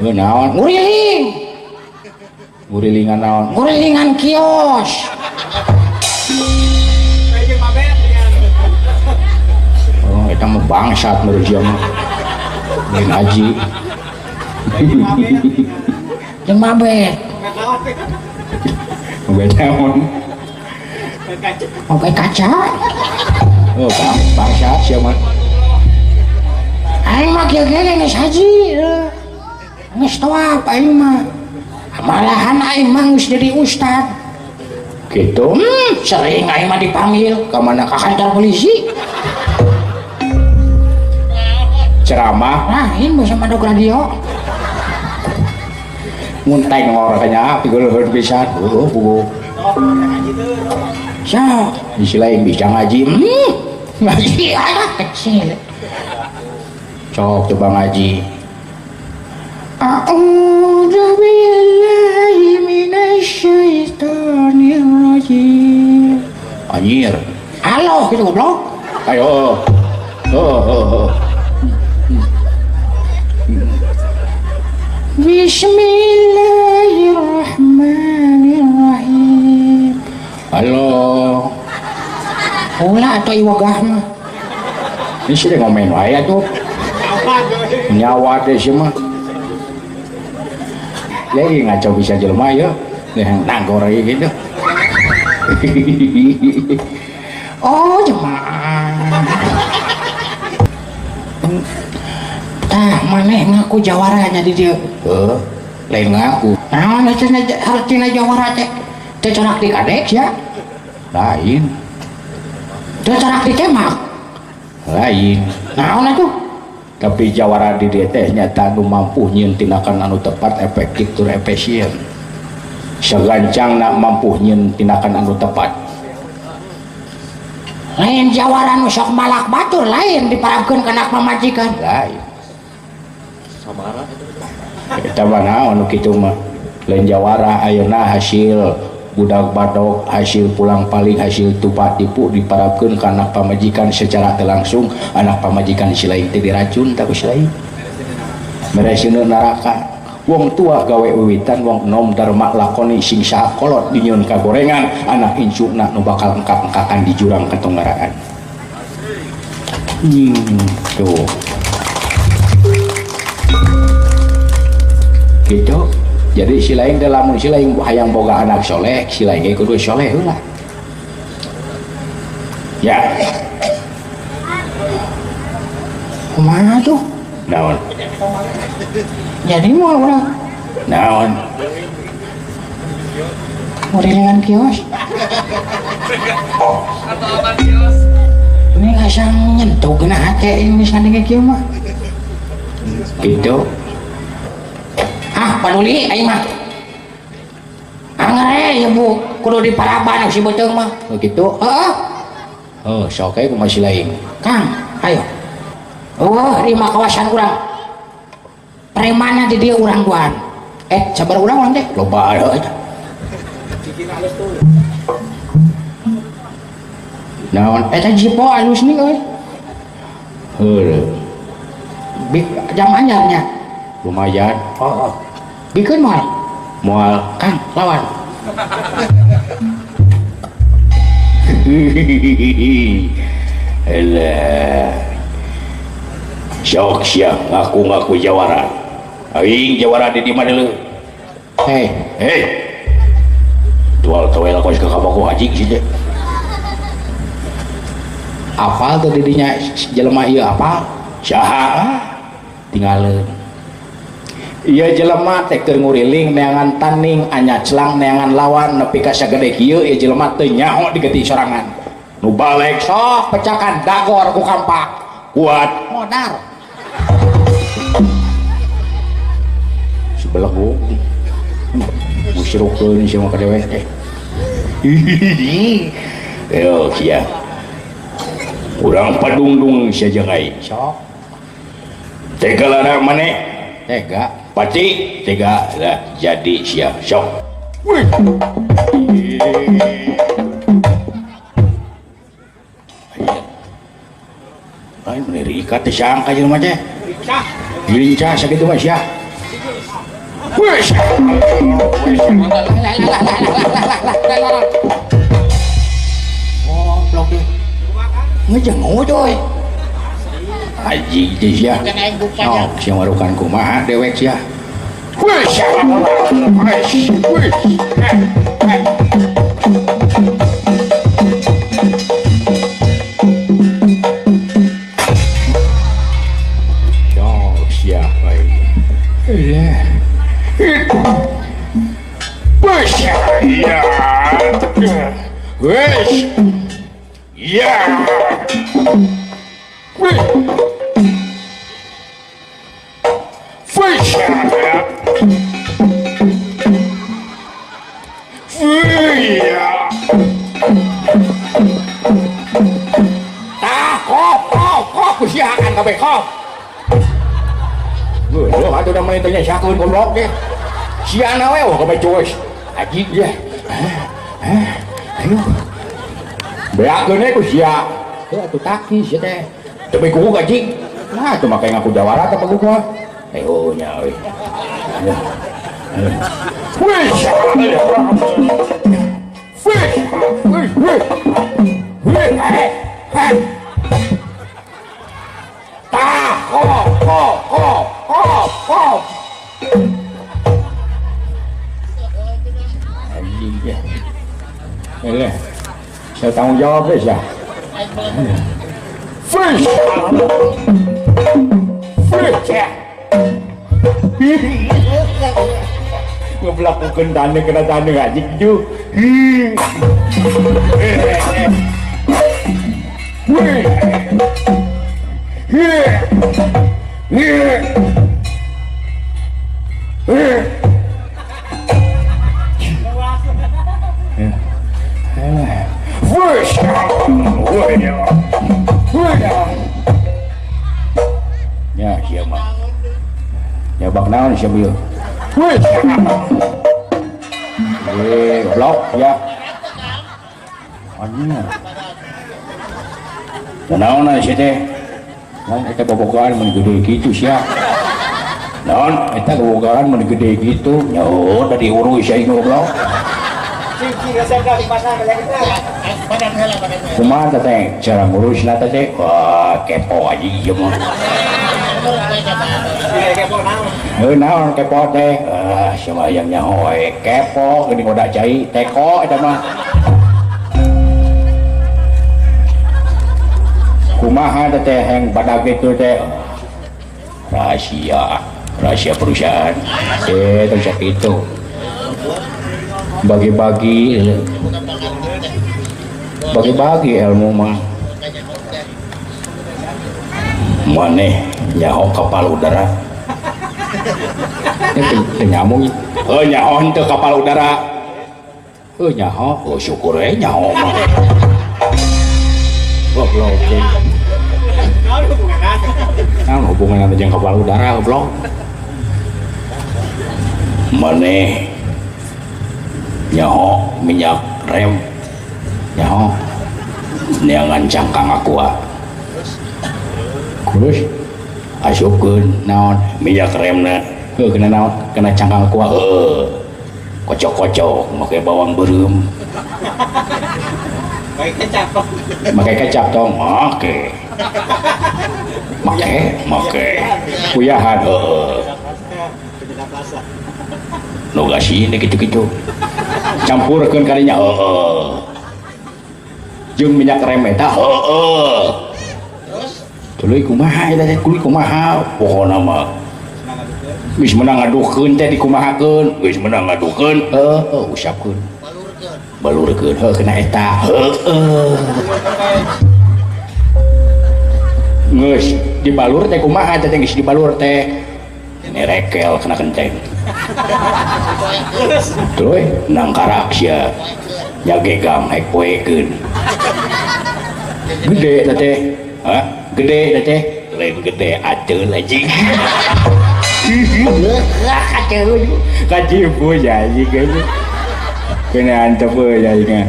Heuh naon? Nguriling. Ngurilingan naon? Ngurilingan kios. Oh, eta mah bangsat menurut dia mah. Lain haji. Jeung mabet. Mabet naon? Mabet kaca. Oh, bangsat sia mah. Aing mah kieu ge geus haji. Geus tawaf aing mah. Malahan aing mah geus jadi ustad. Gitu. Sering aing mah dipanggil ka mana, ka kantor polisi. Ceramah lain bisa madog radio. Mun tengor kanya piguluhun pisan. Buku. Sok, di lain bisa ngaji. Ngaji anak kecil. Sok coba ngaji. A'udzu billahi minasyaitonir rajim. Anjir. Halo gitu goblok. Ayo. Oh. Bismillahirrahmanirrahim. Halo. Ulah atau iwagah mah. Ini sih ngomen wae atuh. Nyawa teh sih mah. Lagi ngaco bisa jelema ya. Yang nagor lagi gitu. Oh, jemaah. Tah maneh ngaku jawaranya di dieu. Heuh, lain ngaku. Naon hartina jawara teh? Teu corak di kadek sia. Lain. Teu corak di temak. Lain. Naon atuh? Tapi jawara di dieu teh nyata nu mampu nyieun tindakan anu tepat, efektif tur efisien. Sagancangna mampu nyieun tindakan anu tepat. Lain jawara nu sok malak batur, lain diparabkeun kana pamajikan. Lain. Samara Eta mah naon nu kitu mah. Lain jawara ayeuna hasil budak badok, hasil pulang paling, hasil tupa tipu diparabkeun ka anak pamajikan secara teu langsung, anak pamajikan si lain teh diracun tak ku si lain. Meresieun neraka. Wong tua gawe wiwitan, wong enom dharma lakoni, sing saha kolot dinyieun kagorengan, anak incuna nu bakal engkak-engkakan di jurang katonggaraan. Tuh. Gitu. Jadi si lain teh lamun si lain hayang boga anak soleh, si lain ge kudu soleh heula. Ya. Kumaha tuh? Naon? Jadi mau urang. Naon? Ngurilingan kios. Atau apa kios? Ini ngasang nyentuh kena hati ini sandingnya kieu mah. Gitu. Ah, paduli aing mah. Angere ya bu, kudu diparaban si beuteung mah. Oh gitu. Heeh. Oh, sok we kumaha si lain. Kang, ayo. Oh, di mah kawasan urang. Premana di dieu urang duaan. Sabar urang urang teh. Loba heuh eta. Naon? Eta jipo alus nih euy. Heuh. Jam anyarnya. Lumayan. Oh, oh. Bikeun moal? Moal. Kang, lawan. Elah. Sok sia ngaku-ngaku jawara. Aing jawara di mana leuh? Hei, hei. Tual tawel kos ka kabaku haji sih teh. Apal teh didinya jelema ieu apal? Saha? Tinggalin. Ieu jelema teh keur nguriling neangan taning anyaclang neangan lawan nepi ka sagede kieu ieu jelema teu nyaho digeti sorangan. Nu balek sok pecakan dagor ku kampak. Kuat modar. Sebelegu. Musyrikeun sia mah ka dewek teh. Yo sia. Urang padungdung sia jeung aing. Sok. Tega lara maneh? Tega. Pati tega lah jadi sia. Sok. Wih. Lain meniri ikat teh sangka jelema teh. Lincah sakitu mah sia. Wih. Goblok deh. Ngejenguk coy. Haji teh sia. Sok sia marukan kumaha dewek sia. Wih. Wih. Sok sia euy. Wih. Ya. Wih. Tah, kop, kusiakan kabeh kop. Leuh, atuh da mah teh nyasakeun goblok teh. Siana we wah kabeh cues. Anjing ya. Ayo. Beakeun we ku sia. Heuh atuh taki sia teh. Teu kuku anjing. Nah, atuh make ngaku jawara teh paguh mah. Ayo nya euy. Wih. Wih. Wih. Wih. Wih. Tah, kop, kop, kop, kop, kop. Anjing ya. Eleh. Saya tanggung jawab deh ya. Fish. Fish. Ngebelakukan tanda kena tanda anjing ju. Ya, siapa? Ya bak naon siapa ieu? Eh, goblok ya. Anjing. Naon sia teh? Naon eta bobogohan mun gede kitu sia. Naon eta bobogohan mun gede kitu? Nya da diurus sia goblok. Kumaha teh cara ngurusna teh? Wah, kepo aja ieu mah. Heuh naon kepo teh? Ah, sia yang nyaho we kepo geuning ngoda cai teko eta mah. Kumaha teh heng badag kitu teh? Rahasia, rahasia perusahaan. Terus kitu. Bagi-bagi bagi-bagi ilmu mah. Maneh nyaho kapal udara. Ini nyamung. Heuh nyaho henteu kapal udara. Heuh nyaho, oh syukur we nyaho mah. Goblok. Naon hubunganna jeung kapal udara goblok. Maneh nyaho minyak rem. Nyaho neangan cangkang aqua. Terus asupkeun naon minyak remna. Heuh kena naon? Kena cangkang aqua. Heuh. Kocok-kocok make bawang beureum. Make kecap tong. Make kecap tong. Make. Make, make. Kuyahan heuh. Nu gasih kitu-kitu. Campurkeun kadinya heuh. Jeung minyak rem eta heuh. Tuluy kumaha eta teh kuy kumaha pokona mah geus meunang ngadukeun teh dikumahakeun geus meunang ngadukeun heuh usapkeun balurkeun heuh kena eta heuh geus dibalur teh kumaha teh geus dibalur teh nerekel kena kenteng tuluy nangkarak sia nyagegang hek poekeun gede teh hah gede teh lain gede aceul anjing. Aceul kacipu ya anjing kena antep euy anjing.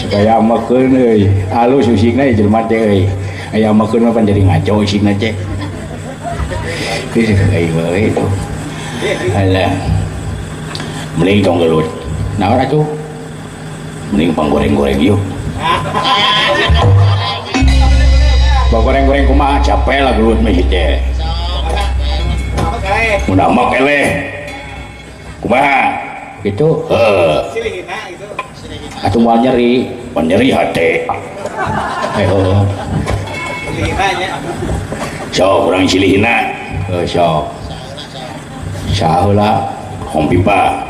Supaya makeun euy alus usikna jelema teh euy aya makeun mah pan jadi ngaco usikna teh. Geus euy itu. Alah. Mending tong gelut. Naon atuh? Mending panggoreng-goreng yuk. Panggoreng-goreng kumaha capek lah gelut mah teh. Mun amak eleh. Kumaha? Gitu. Heeh. Atuh moal nyeri, moal nyeri hate. Ayo. Sok urang silihina. Heuh sok. Saheula hong pipa.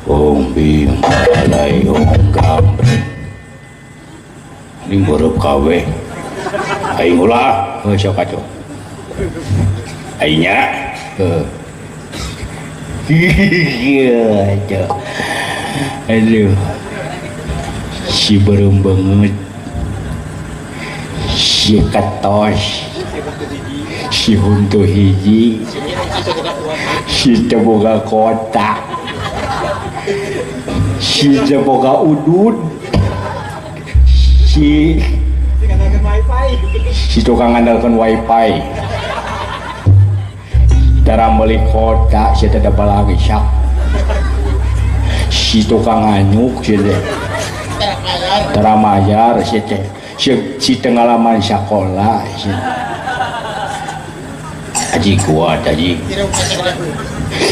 Hong bim alai hong gambreng. Ini beureub kabeh. Aing ulah, heuh sok atuh. Aing nya. Heuh. Iya aja. Aduh. Si beureum beungeut. Si ketos. Si huntu hiji. Si teu boga kota. Si teu boga udud. Si tukang ngandalkeun wifi. Cara meuli kota si teh balangsak. Si tukang nganyuk si teh. Tara mayar si teh. Si teu ngalaman sakola si. Aji kuat aji.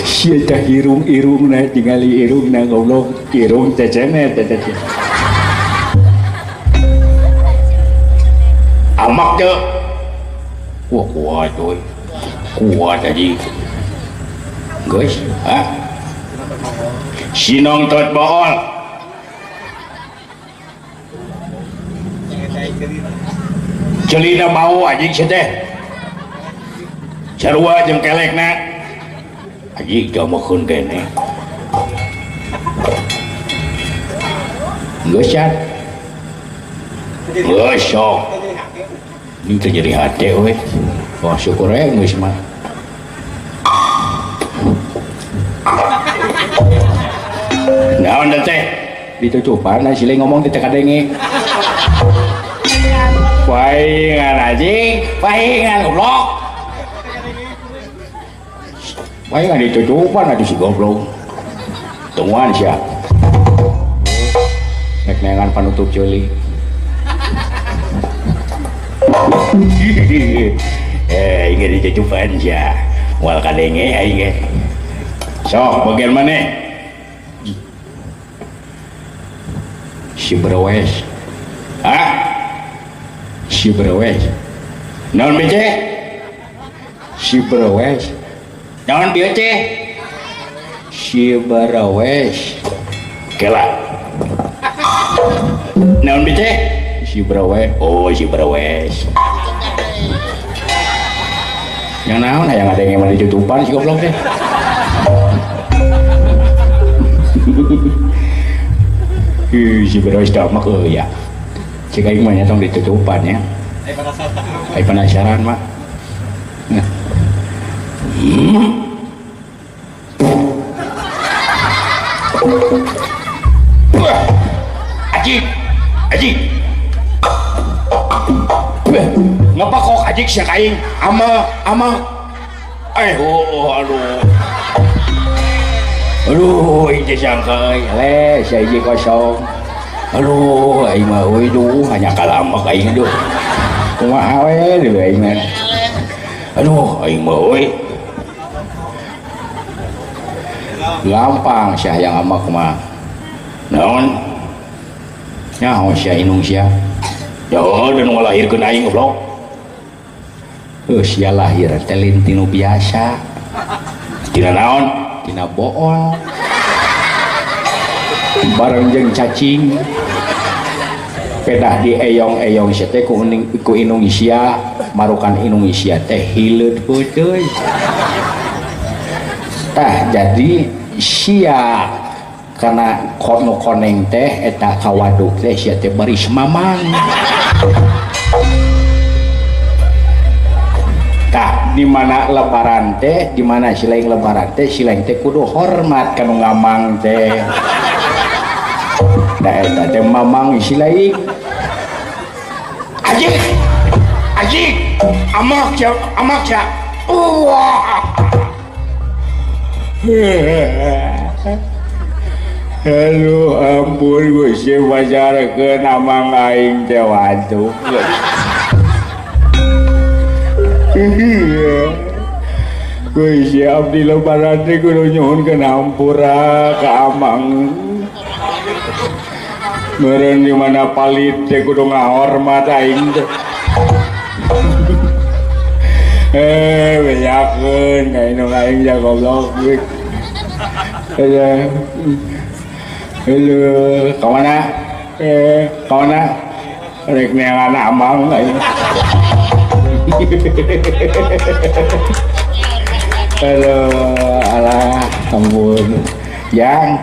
Si teh irung-irungna tingali irungna goblok, irung teh ceneh teh teh. Amak teh. Wah kuat euy. Kuat aji. Geus, ha? Sinong tot bool. Celina bau anjing si teh. Sarua jeung kelekna. Anjing jamekeun keneh. Geus cat. Geus sok. Ini teh nyeri hate we. Wah syukur we geus mah. Naon teh? Ditutupan si ngomong teh kadenge. Paingan anjing, paingan goblok. Paingan ditutupan atuh si goblok. Tungguan sia. Nek neangan panutup ceuli. Ingat ditutupan sia. Moal kadenge aing ge. Sok bagian maneh? Si berwes. Hah? Si berwes. Naon bece? Si berwes. Naon bece? Si berwes. Kela. Naon bece? Si berwes. Oh, si berwes. Yang naon hayang ada yang mau ditutupan si goblok teh. Ih, si berwes damak euy ya. Cek aing mah nya tong ditutupan ya. Ai penasaran mah. Ajik, ajik. Ngapa kok ajik sia ka aing? Ama, ama. Oh, aduh. Aduh, aing teh sangka euy. Le, sia hiji kosong. Aduh, aing mah euy duh, hanya kalamak aing duh. Kumaha we deui aing mah. Aduh, aing mah euy. Gampang sia hayang amak mah. Naon? Nyaho sia inung sia. Ya da nu ngalahirkeun aing goblok. Heuh sia lahir teh lain tinu biasa. Tina naon? Tina bool. Bareng jeung cacing. Pedah di eyong-eyong sia teh ku inung sia, marukan inung sia teh hileud peuteui. Tah jadi sia karena kono koneng teh eta kawaduk teh sia teh baris mamang. Tah di mana lebaran teh, di mana silaing lebaran teh, silaing teh kudu hormat ka nu ngamang teh. Da eta teh mamang silaing. Ajik. Ajik. Amak sia, amak sia. Wah. Aduh ampun Gusti pacarkeun amang aing teh waduh. Gusti abdi lebaran teh kudu nyuhunkeun hampura ka amang. Meureun di mana palit teh kudu ngahormat aing teh. Bejakeun ka indung aing ja goblok. Halo, ka mana? Ka mana? Rek neangan amang aing. Halo, alah, ampun. Yang.